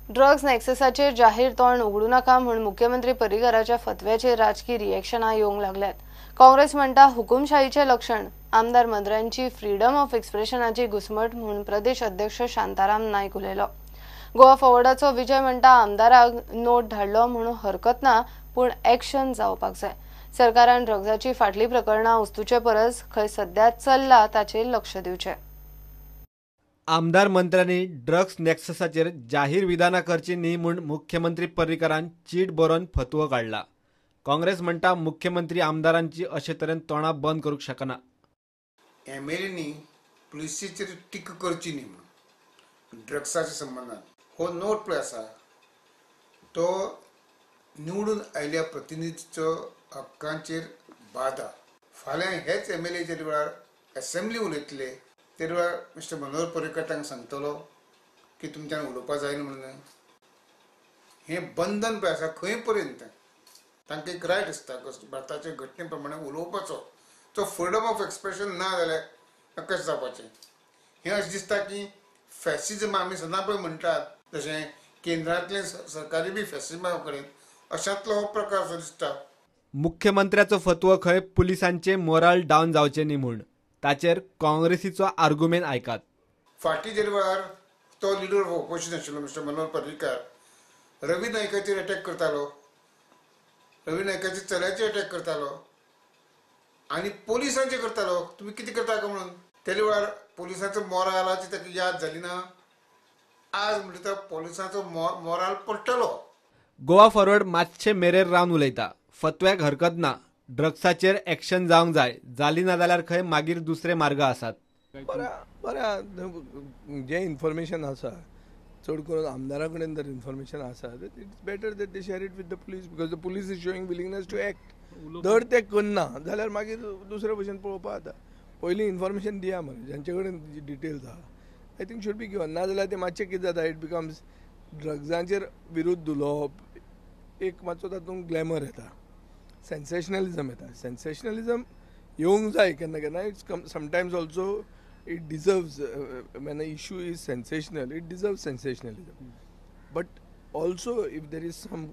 Drugs नॅक्ससाचेर जाहीर तोंड उगडू नाका म्हूण मुख्यमंत्री पर्रीकाराच्या फतव्याचेर राजकी रिएक्शनां येवंक लागल्यात. काँग्रेस म्हणटा हुकुमशाहीचें लक्षण, आमदार मंत्र्यांची फ्रीडम ऑफ एक्सप्रेशनाची घुसमट म्हूण प्रदेश अध्यक्ष शांताराम नायक उलयलो. गोवा फॉरवर्डाचो विजय म्हणटा आमदाराक नोट धाडलो म्हूण हरकत ना, पूण एक्शन जावपाक जाय. सरकारान ड्रग्जाची फाटली प्रकरणां उस्तुचे परस खंय सद्या चल्ला ताचेर लक्ष दिवचें. आमदार मंत्र्यांनी ड्रग्स नॅक्ससाचेर जाहीर विधानां करची न्ही म्हूण मुख्यमंत्री पर्रीकारान चीट बरोवन फतवो काडला. काँग्रेस म्हणटा मुख्यमंत्री आमदारांची अशे तरेन तोंडां बंद करूंक शकना. एमएलएनी पुलिसेचेर टिका करची न्ही म्हणून ड्रग्साच्या संबंदान हो नोट पळय आसा तो निवडून आयिल्ल्या प्रतिनिधीचो हक्कांचेर बादा. फाल्यां हेच एमएलए वेळार एसेंब्ली उलयतले ते वेळार मिस्टर मनोहर पर्रीकर तांकां सांगतलो की तुमच्यान उलोवपा जायना म्हणून. हें बंधन पळय आसा खंय पर्यंत तांकां एक रायट आसता भारताचे घटने प्रमाणे उलोवपाचो. तो फ्रीडम ऑफ एक्सप्रेशन ना जाल्यार कशें जावपाचें? हें अशें दिसता की फॅसिजम आमी सदां पळय म्हणटात तशें केंद्रांतलें सरकारी बी फॅसिजमा कडेन अशांतलो हो प्रकार असो दिसता. मुख्यमंत्र्याचो फतवो खंय पुलिसांचे मोराल डावन जावचें न्ही म्हूण, ताचेर काँग्रेसीचो आर्गुमेंट आयकात. फाटीं जे वेळार तो लिडर ऑफ ऑपोजिशन आशिल्लो मिस्टर मनोहर पर्रीकार रवी नायकाचेर अटॅक करतालो, रवी नायकाच्या चल्याचेर अटॅक करतालो आनी पोलिसांचेर करतालो. तुमी कितें करता काय म्हणून तेले वेळार पोलिसांचो मोरालाची ताका याद जाली ना. आज म्हणटा पोलिसांचो मोराल पडटलो. गोवा फॉरवर्ड मातशे मेरेर रावन उलयता. फतव्याक हरकत ना, ड्रग्साचेर एक्शन जावंक जाय, जाली ना जाल्यार खंय मागीर दुसरे मार्ग आसात. बरें बरें, जें इन्फॉर्मेशन आसा चड करून आमदारा कडेन जर इन्फॉर्मेशन आसा it's better that they share it with the police because the police is showing willingness to act. जर ते करना जाल्यार मागीर दुसरे भशेन पळोवपा जाता. पयलीं इन्फॉर्मेशन दिया मरे जांचे कडेन डिटेल्स आहा I think should be given. ना जाल्यार ते मातशें कितें जाता it becomes ड्रग्जांचेर विरुद्ध उलोवप एक मातसो तातूंत ग्लॅमर येता, सेन्सेशनलिजम येता. सेन्सेशनलिजम येवंक जाय केन्ना केन्ना. It's sometimes also it deserves when a issue is sensational it deserves sensationalism, but also if there is some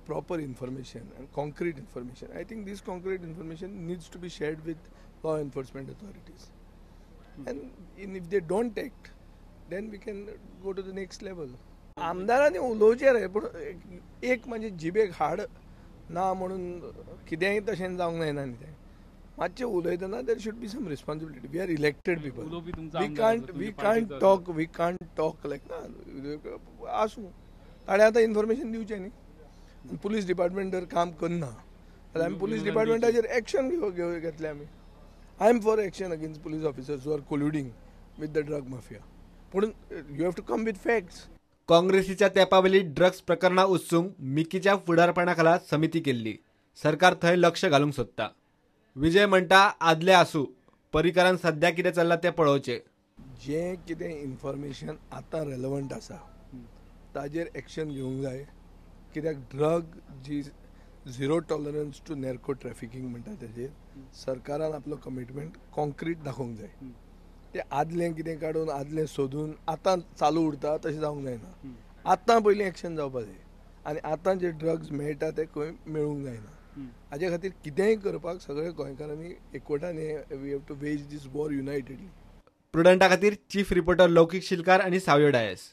proper information and concrete information, I think this concrete information needs to be shared with law enforcement authorities. And if they don't act, then we can go to the next level. आमदारांनी उलोवचें रे, पूण एक म्हणजे जिबेक हाड ना म्हणून कितेंय तशें जावंक जायना न्ही. तें मातशें उलयतना there should be some responsibility. We are elected people. We can't talk like ना. आसूं, ताणें आतां इन्फॉर्मेशन दिवचें न्ही. पुलीस डिपार्टमेंट जर काम करना जाल्यार आमी पुलीस डिपार्टमेंटाचेर एक्शन घेतले आमी. I am for action against police officers who are colluding with the drug mafia. पूण you have to come with facts. काँग्रेसीच्या तेंपावेली ड्रग्स प्रकरणां उस्तूंक मिकीच्या फुडारपणाखाला समिती केल्ली. सरकार थंय लक्ष घालूंक सोदता. विजय म्हणटा आदले आसूं, पर्रीकारान सद्या कितें चल्लां तें पळोवचें. जें कितें इन्फॉर्मेशन आतां रेलेवंट आसा ताजेर एक्शन घेवंक जाय. कित्याक drug ji zero tolerance to narco trafficking म्हणटा तेजेर सरकारान आपलो कमिटमेंट कॉन्क्रीट दाखोवंक जाय. ते आदलें कितें काडून आदलें सोदून आतां चालू उरता तशें जावंक जायना. आतां पयलीं एक्शन जावपा जाय आनी आतां जे ड्रग्स मेळटा ते खंय मेळूंक जायना. हाजे खातीर कितेंय करपाक सगळे गोंयकारांनी एकवटान we have to wage this war unitedly. प्रुडंटा खातीर चीफ रिपोर्टर लौकीक शिलकार आनी सावयो डायस.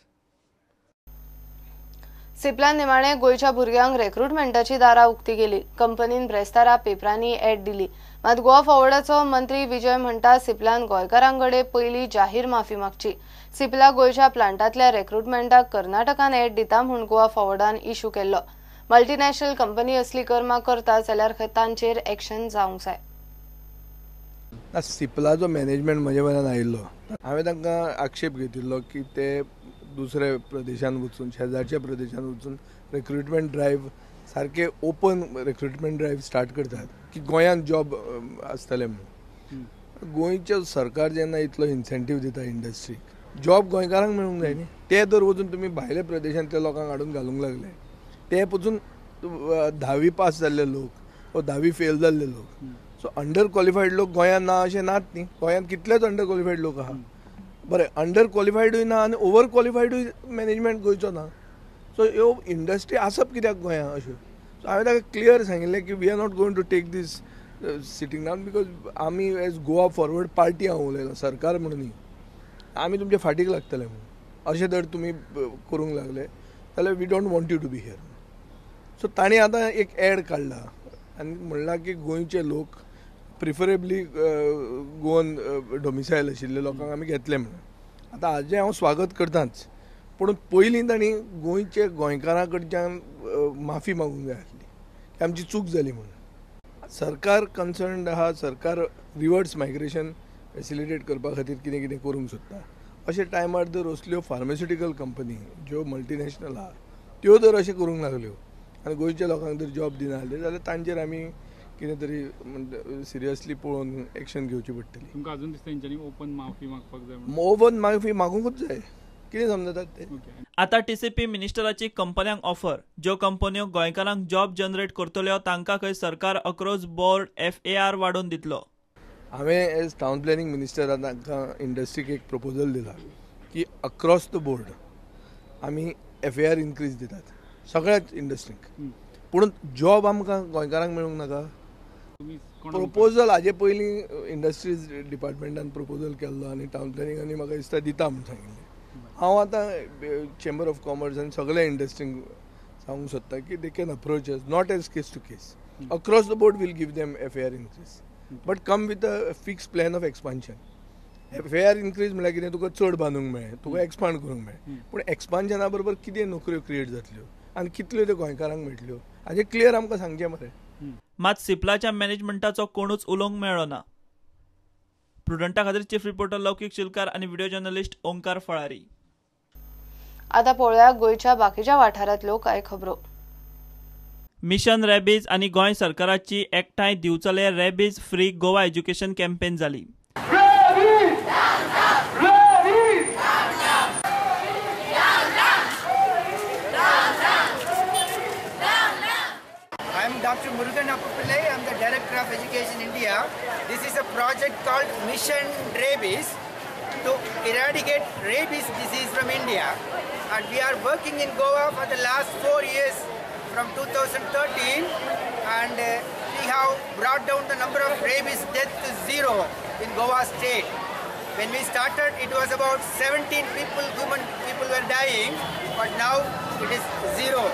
सिप्लान निमाणे गोंयच्या भुरग्यांक रेक्रुटमेंटाची दारां उक्ती केली. कंपनीन ब्रेस्तारा पेपरांनी एड दिली. मात गोवा फॉरवर्डाचो मंत्री विजय म्हणटा सिप्लान गोंयकारांकडे पयली जाहीर माफी मागची. सिप्ला गोंयच्या प्लांटांतल्या रेक्रुटमेंटाक कर्नाटकान एड दिता म्हूण गोवा फॉरवर्डान इशू केल्लो. मल्टीनॅशनल कंपनी असली कर्मां करता जाल्यार तांचेर एक्शन जावंक जाय. सिप्लाचो मॅनेजमेंट म्हजे मनान आयिल्लो. हांवें तांकां आक्षेप घेतिल्लो की ते दुसऱ्या प्रदेशान वचून शेजारच्या प्रदेशान वचून रिक्रुटमेंट ड्रायव्ह सारके ओपन रिक्रुटमेंट ड्रायव्ह स्टार्ट करतात की गोंयांत जॉब आसतले म्हणून. गोंयचें सरकार जेन्ना इतलो इन्सेंटीव दिता इंडस्ट्रीक, जॉब गोंयकारांक मेळूंक जाय न्ही. ते जर वचून तुमी भायल्या प्रदेशांतल्या लोकांक हाडून घालूंक लागले, ते पसून 10वी पास जाल्ले लोक वा 10वी फेल जाल्ले लोक, सो अंडर क्वॉलिफायड लोक गोंयांत ना अशें नात न्ही. गोंयांत कितलेच अंडर क्वॉलिफायड लोक आहा. बरें, अंडर क्वॉलिफायडूय ना आनी ओवर क्वॉलिफायडूय मॅनेजमेंट गोंयचो ना. सो ह्यो इंडस्ट्री आसप कित्याक गोंयांत अश्यो. सो हांवें ताका क्लियर सांगिल्लें की we are not going to take this sitting down because आमी एज गोवा फॉरवर्ड पार्टी हांव उलयलां, सरकार म्हणून न्ही, आमी तुमच्या फाटीक लागतले म्हणून. अशें जर तुमी करूंक लागले जाल्यार we don't want you to be here. So तांणी आतां एक एड काडला आनी म्हणलां की गोंयचे लोक प्रिफरेबली गोवन डोमिसायल आशिल्ले लोकांक आमी घेतले म्हणून. आतां हाजें हांव स्वागत करताच, पूण पयलीं तांणी गोंयचे गोंयकारां कडच्यान माफी मागूंक जाय आसली की आमची चूक जाली म्हणून. सरकार कन्सर्न्ड आहा, सरकार रिवर्स मायग्रेशन फेसिलिटेट करपा खातीर कितें कितें करूंक सोदता. अशे टायमार जर असल्यो फार्मास्युटिकल कंपनी ज्यो मल्टिनॅशनल आहा त्यो जर अशें करूंक लागल्यो आनी गोंयच्या लोकांक जर जॉब दिना जाले जाल्यार तांचेर आमी कितें तरी सिरियसली पळोवन एक्शन घेवची पडटली. तुमकां अजून दिसता तेंच्यांनी ओपन माफी मागपाक जाय? ओपन माफी मागूंकूच जाय, कितें समजतात ते. आतां टीसीपी मिनिस्टराची कंपन्यांक ऑफर, ज्यो कंपन्यो गोंयकारांक जॉब जनरेट करतल्यो तांकां खंय सरकार अक्रॉस बोर्ड FAR वाडोवन दितलो. हांवें एज टावन प्लॅनिंग मिनिस्टर तांकां इंडस्ट्रीक एक प्रपोजल दिला की अक्रॉस the board आमी FAR increase दितात सगळ्याच इंडस्ट्रीक, पूण जॉब आमकां गोंयकारांक मेळूंक नाका. प्रपोजल हाजे पयलीं इंडस्ट्रीज डिपार्टमेंटान प्रपोजल केल्लो आनी टावन प्लॅनिंगांनी म्हाका दिसता दिता म्हूण सांगिल्लें. हांव आतां चेंबर ऑफ कॉमर्स आनी सगळ्या इंडस्ट्रींक सांगूंक सोदता की they can approach us not as case to case, across the board we'll give them FAR increase, but come with a fix plan of expansion. FAR increase म्हळ्यार कितें, तुका चड बांदूंक मेळ्ळें, तुका एक्सपांड करूंक मेळ्ळें, पूण एक्सपान्शना बरोबर कितें नोकऱ्यो क्रिएट जातल्यो आनी कितल्यो त्यो गोंयकारांक मेळटल्यो हाजें क्लियर आमकां सांगचें मरे. मात सिप्लाच्या मॅनेजमेंटाचो कोणूच उलोवंक मेळ्ळो ना. प्रुडंटा खातीर चीफ रिपोर्टर लौकीक शिलकार आनी व्हिडिओ जर्नलिस्ट ओंकार फळारी. आता पळोवया गोंयच्या बाकीच्या वाठारांतल्यो कांय खबरो. मिशन रॅबीज आनी गोंय सरकाराची एकठांय दिवचले rabies free Goa education campaign जाली. I am Dr. Murugan Appapillai. I am the Director of Education India. This is a project called Mission Rabies to eradicate rabies disease from India. And we are working in Goa for the last 4 years from 2013, and we have brought down the number of rabies deaths to 0 in Goa state. When we started, it was about 17 people, human people were dying, but now it is 0.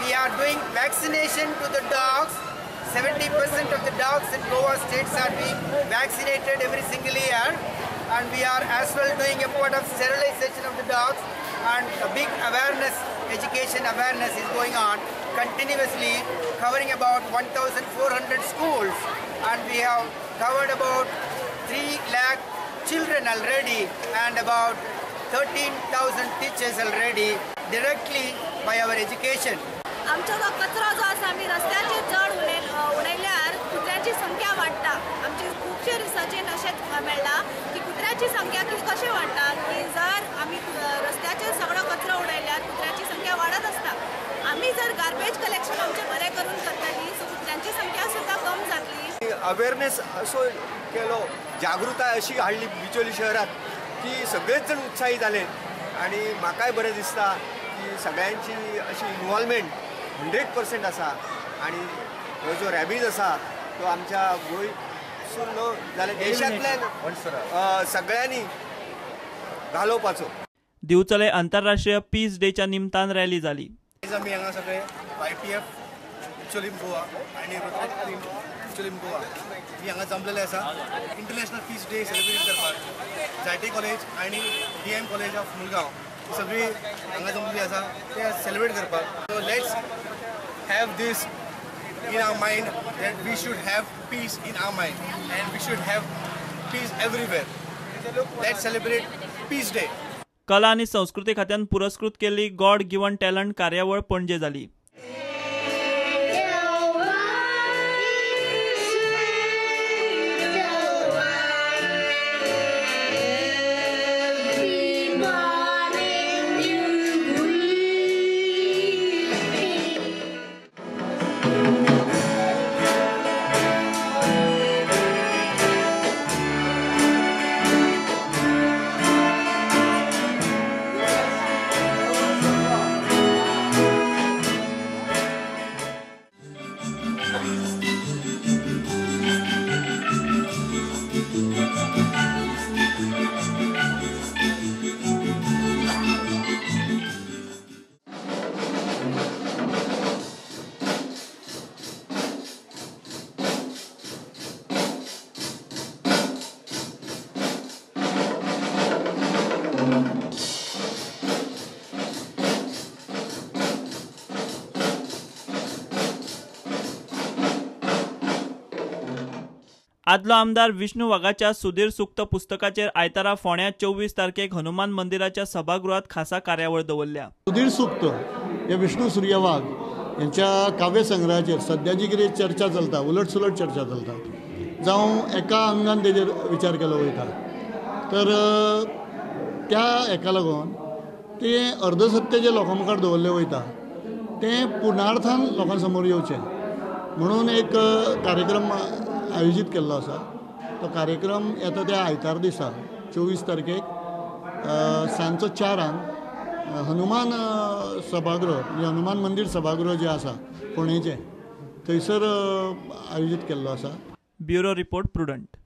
We are doing vaccination to the dogs. 70% of the dogs in Goa states are being vaccinated every single year, and we are as well doing a part of sterilization of the dogs, and a big awareness, education awareness is going on continuously, covering about 1,400 schools, and we have covered about 3 lakh children already and about 13,000 teachers already directly by our education. आमचो जो कचरो जो आसा आमी रस्त्याचेर चड उडयल्यार कुत्र्यांची संख्या वाडटा. आमची खुबशे रिसर्चीन अशें मेळ्ळां की कुत्र्यांची संख्या कशें वाडटा की जर आमी रस्त्याचेर सगळो कचरो उडयल्यार कुत्र्यांची संख्या वाडत आसता. आमी जर गार्बेज कलेक्शन आमचें बरें करून करतली सो कुत्र्यांची संख्या सुद्दां कम जातली. अवेअरनेस असो केलो, जागृताय अशी हाडली बिचोली शहरात की सगळेच जण उत्साही जाले आनी म्हाकाय बरें दिसता की सगळ्यांची अशी इन्वॉल्वमेंट 100% आसा आनी हो जो रॅबीज आसा तो आमच्या गोंयसून न्हू जाल्यार देशांतल्यान सगळ्यांनी घालोवपाचो. दिवचले आंतरराष्ट्रीय पीस डेच्या निमतान रॅली जाली. आमी हांगा सगळे YPF Bicholim Goa आनी रोटरी बिचोलीम गोवा ही हांगा जमलेले आसा इंटरनॅशनल पीस डे सेलिब्रेट करपाक. जायते कॉलेज आनी DM college of Murgaon ही सगळी हांगा जमलेली आसा ते सेलिब्रेट करपाक. So let's have this in our mind that we should have peace in our mind and we should have peace everywhere. Let's celebrate Peace Day. कला आनी संस्कृती खात्यान पुरस्कृत केल्ली गॉड गिवन टॅलंट कार्यावळ पणजे जाली. आदलो आमदार विष्णू वाघाच्या सुधीर सुक्त पुस्तकाचेर आयतारा फोंड्या 24 तारखेक हनुमान मंदिराच्या सभागृहात खासा कार्यावळ दवरल्या. सुधीर सुक्त हे विष्णू सूर्य वाघ यांच्या काव्यसंग्रहाचेर सद्या जी कितें चर्चा चलता, उलट सुलट चर्चा चलता, जावं एका आंगान तेजेर विचार केलो वयता, तर त्या हेका लागून तें अर्धसत्य जें लोकां मुखार दवरलें वयता तें पुर्णार्थान लोकां समोर येवचें म्हणून एक कार्यक्रम आयोजीत केल्लो आसा. तो कार्यक्रम येता त्या आयतार दिसा 24 तारखेक सांजचो 4 हनुमान सभागृह म्हणजे हनुमान मंदीर सभागृह जें आसा फोंडेचें थंयसर आयोजीत केल्लो आसा. Bureau report, Prudent.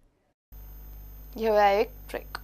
घेवया एक ब्रेक.